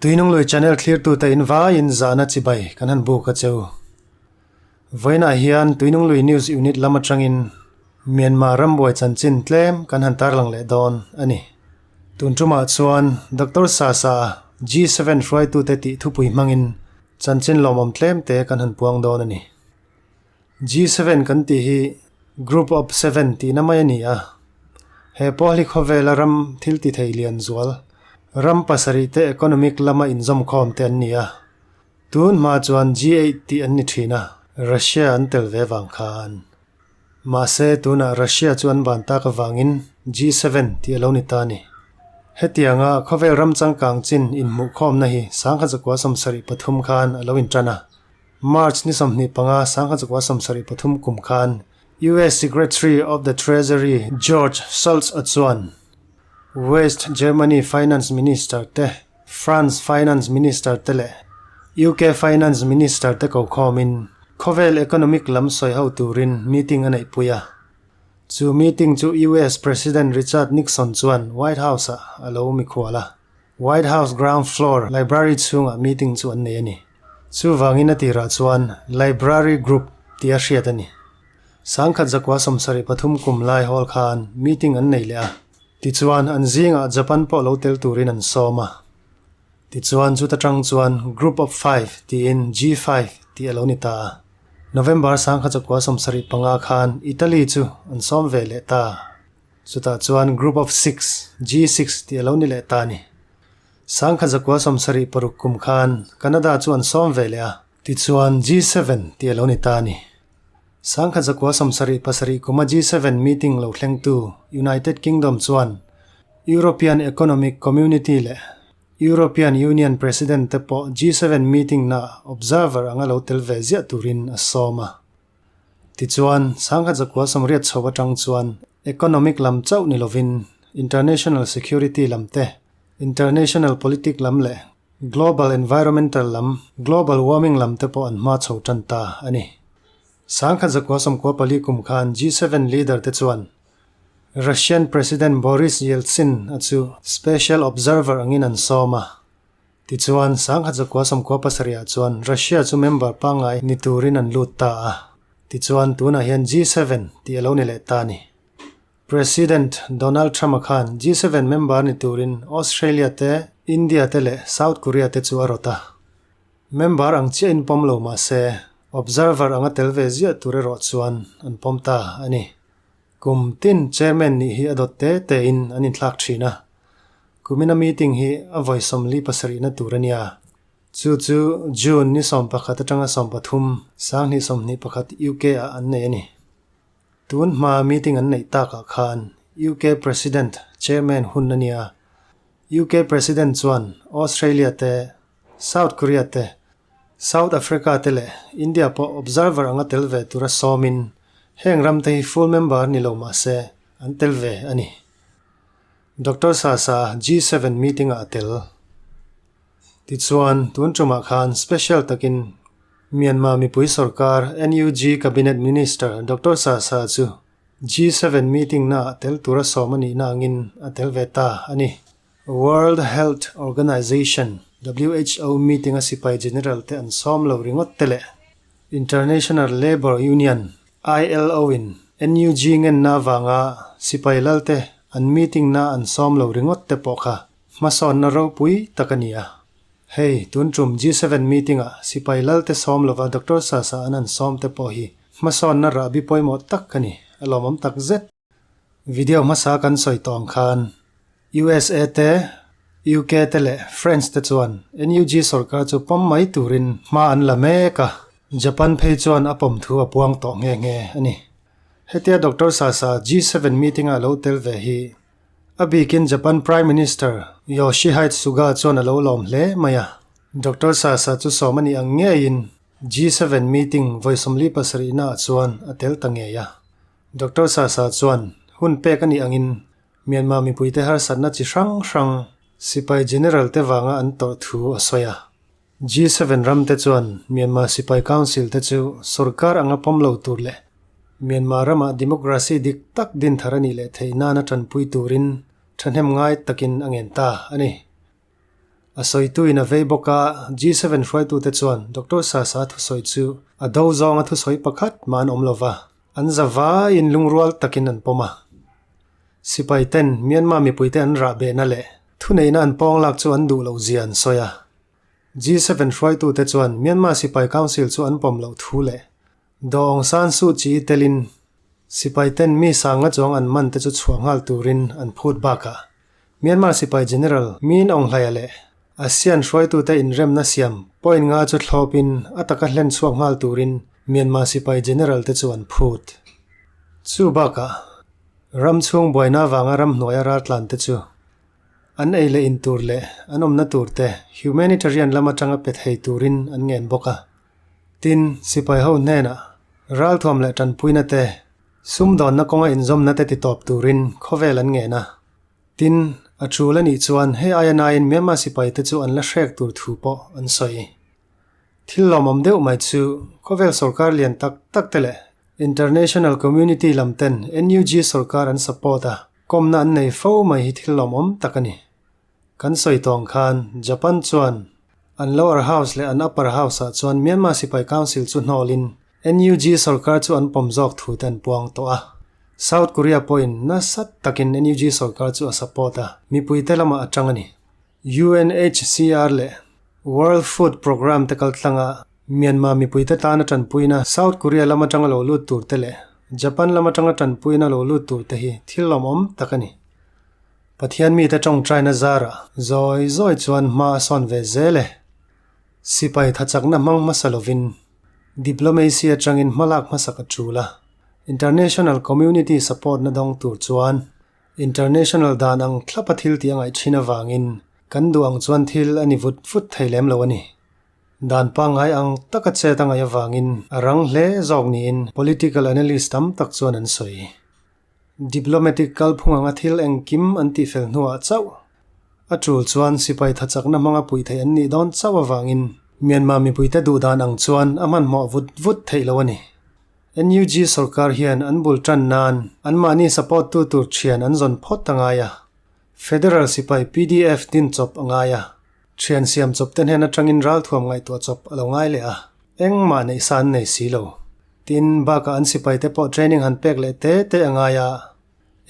Tuinunglui channel thlirtute in vaiin zahna chibai kan han buk a che u. Vawiinah hian Tuinunglui News Unit lam atangin Myanmar rambuai chanchin tlem kan han tarlang leh dawn a ni. Tun tumah chuan Doctor Sasa G7 hruaitute tih thupui hmangin chanchin lawmawm tlemte kan han puang dawn a ni. G7 kan tih hi Group of Seven tihna mai a ni a. He pawh hi khawvela ram thil ti thei lian zual, ram pasarih te economic lama inzawmkhawm te an ni a. Tun hma chuan G8 tih an ni thin a, Russia an tel ve vang khan. Mahse tunah Russia chu an ban tak avangin G7 tih a lo ni ta a ni. Hetianga khawvel ram changkang chin inhmuhkhawmna hi 1973 khan a lo intan a. March ni 25 1973 kum khan US Secretary of the Treasury George Shultz a chuan West Germany Finance Minister te, France Finance Minister te leh UK Finance Minister te kokhawmin khawvel economic lam sawi ho turin meeting a neihpui a. Chu meeting chu US President Richard Nixon chuan White House-ah a lo mikhual a. White House ground floor library chhungah meeting chu an nei a ni. Chuvangin a tirah chuan Library Group tih a hriat a ni. Sangkhat zakua 73 kum lai hawl khan meeting an nei leh a. Tichuan an zingah Japan pawh lo tel turin an sawm a. Tichuan chuta tang chuan Group of Five tiin G5 tih a lo ni ta a. November 1975 khan Italy chu an sawm ve leh ta. Chutah chuan Group of Six, G6, tih a lo ni leh ta a ni. 1976 kum khan Canada chu an sawm ve leh a, tichuan G7 tih a lo ni ta a ni. 1977 kuma G7 meeting lo thlengtu United Kingdom chuan European Economic Community leh European Union President te pawh G7 meeting na observer anga lo tel ve ziah turin a sawm a. Tichuan, 1980 chho atang chuan economic lam chauh ni lovin international security lam te, international politic lam leh global environmental lam, global warming lam te pawh an hma chho tan ta a ni. 1994 kum khan G7 leader te chuan Russian President Boris Yeltsin a chu special observer angin an sawm a. Tichuan, 1997 ah chuan Russia chu member pangngai ni turin an lut ta a. Tichuan, tunah hian G7 tih a lo ni leh ta a ni. President Donald Trump-a khan G7 member ni turin Australia te, India te leh South Korea te chu a rawt a. Member ang chiahin pawm lo mah se, observer anga tel ve ziah tur erawh chuan an pawm ta a ni. Kum tin chairman nih hi a dawt te tein an inthlak thin a. Kumina meeting hi a vawi 47 na tur a nia. Chu chu June ni 11 atanga 13, 2021 UK ah an nei a ni. Tun hma meeting an neih takah khan UK President chairman hun a nia. UK President chuan Australia te, South Korea te, South Africa te leh India pawh observer anga tel ve tura sawmin heng ram te hi full member ni lo mah se an tel ve a ni. Doctor Sasa G7 meeting ah a tel. Tichuan, tun tumah khan special takin Myanmar mipui sorkar NUG Cabinet Minister Doctor Sasa chu G7 meeting naah tel tura sawm a nihna angin a tel ve ta a ni. World Health Organization, who, meeting a sipai general te an sawm lo ringawt te leh International Labour Union, ILO, in NUG ngenna avanga sipai lal te an meeting na an sawm lo ringawt te pawh kha hmasawnna ropui tak a ni a. Hei, tun tum G7 meeting ah sipai lal te sawm lova Doctor Sasa an an sawm te pawh hi hmasawnna rahbi pawimawh tak a ni, a lawmawm tak zet. Video hmasa kan sawi tawh ang khan USA te, UK te leh France te chuan NUG sorkar chu pawm mai turin hma an la mek a, Japan phei chuan a pawm thu a puang tawh nghe nghe a ni. Hetia Doctor Sasa G7 meeting-a lo tel ve hi a bikin Japan Prime Minister Yoshihide Suga chuan a lo lawm hle mai a. Doctor Sasa chu sawm a nih ang ngeiin G7 meeting vawi 47 naah chuan a tel ta ngei a. Doctor Sasa chuan hun pek a nih angin Myanmar mipuite harsatna chi hrang hrang sipai general te vanga an tawrh thu a sawi a. G7 ram te chuan Myanmar sipai council te chu sorkar anga pawm lo tur leh Myanmar ramah democracy dik tak din thar a nih leh theih nana tanpui turin thahnem ngai takin a ngen ta a ni. A sawituin a vei bawk a, G7 hruaitute chuan Doctor Sasa thusawi chu a do zawnga thusawi pakhat mah an awm lo va, an zavaiin lungrual takin an pawm a. Sipai ten Myanmar mipuite an rah behna leh thuneihna an pawng lak chu an duh loh zia an sawi a. G7 hruaitute chuan Myanmar Sipai Council chu an pawm loh thu leh Daw Aung San Suu Kyi telin sipai ten mi sanga chuang an man te chu chhuah nghal turin an phut bakah Myanmar sipai General Min Aung Hlaia leh ASEAN hruaitute inremna siam point nga chu thlawpin a taka hlen chhuak nghal turin Myanmar sipai General te chu an phut. Chu bakah ram chhung buaina avanga ramhnuaia raltlan te chu an ei leh in tur leh an awmna tur te humanitarian lam atanga pe thei turin an ngen bawk a. Tin, sipai ho hnenah ralthuam leh tanpuina te, sumdawnna kawnga inzawmna te titawp turin khawvel an ngen a. Tin, a tul a nih chuan hei aia nain Myanmar sipai te chu an la hrek tur thu pawh an sawi. Thil lawmawm deuh mai chu khawvel sorkar lian tak tak te leh international community lam ten NUG sorkar an support a, kawmna an nei fo mai hi thil lawmawm tak a ni. Kan sawi tawng khan Japan chuan an lower house leh an upper house ah chuan Myanmar Sipai Council chu hnawlin NUG sorkar chu an pawm zawk thu te an puang tawh a. South Korea pawhin nasa takin NUG sorkar chu a support a, mipuite lamah a tang a ni. UNHCR leh World Food Programme te kaltlanga Myanmar mipuite tana tanpuina South Korea lam atanga lo lut tur te leh Japan lam atanga tanpuina lo lut tur te hi thil lawmawm tak a ni. Pathian mite tawngtaina zarah zawi zawi chuan hma a sawn ve zel e. Sipai thachakna hmang hmasa lovin diplomacy atangin hmalak hmasak a tul a, international community support na dawng tur chuan international dan ang thlapa thil tih a ngaih thin avangin kan duh ang chuan thil a ni vut vut thei lem lo a ni. Dan pangngai ang taka chet a ngaih avangin a rang hle zawk niin political analyst tam tak chuan an sawi. Diplomatic kalphung anga thil engkim an tihfel hnuah chauh a tul chuan sipai thachakna hmanga puih theih an nih dawn chauh avangin Myanmar mipuite duhdan ang chuan a hmanhmawh vut vut theih lo a ni. NUG sorkar hian an bul tan nan anmahni support tu tur thian an zawn phawt a ngai a, Federal sipai pdf din chawp a ngai a, thian siam chawp te hnen atangin ralthuam ngaihtuah chawp a lo ngai leh a, engmah neih sa an nei si lo. Tin, bakah an sipaite pawh training han pek leh te te a ngai a,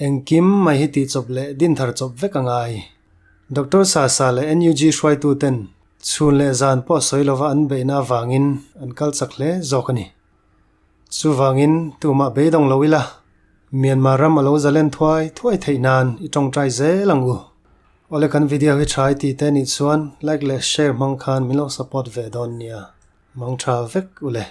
engkim mai hi tih chawp leh din thar chawp vek a ngai. Doctor Sasa leh NUG hruaitu ten chhun leh zan pawh sawi lova an beihna avangin an kal chak hle zawk a ni. Chuvangin tumah beidawng lo ila, Myanmar ram a lo zalen thuai thuai theih nan i tawngtai zel ang u. Awle kan video hi tha i tih te nih chuan like leh share hmang khan min lo support ve dawn nia. Mang tha vek ule.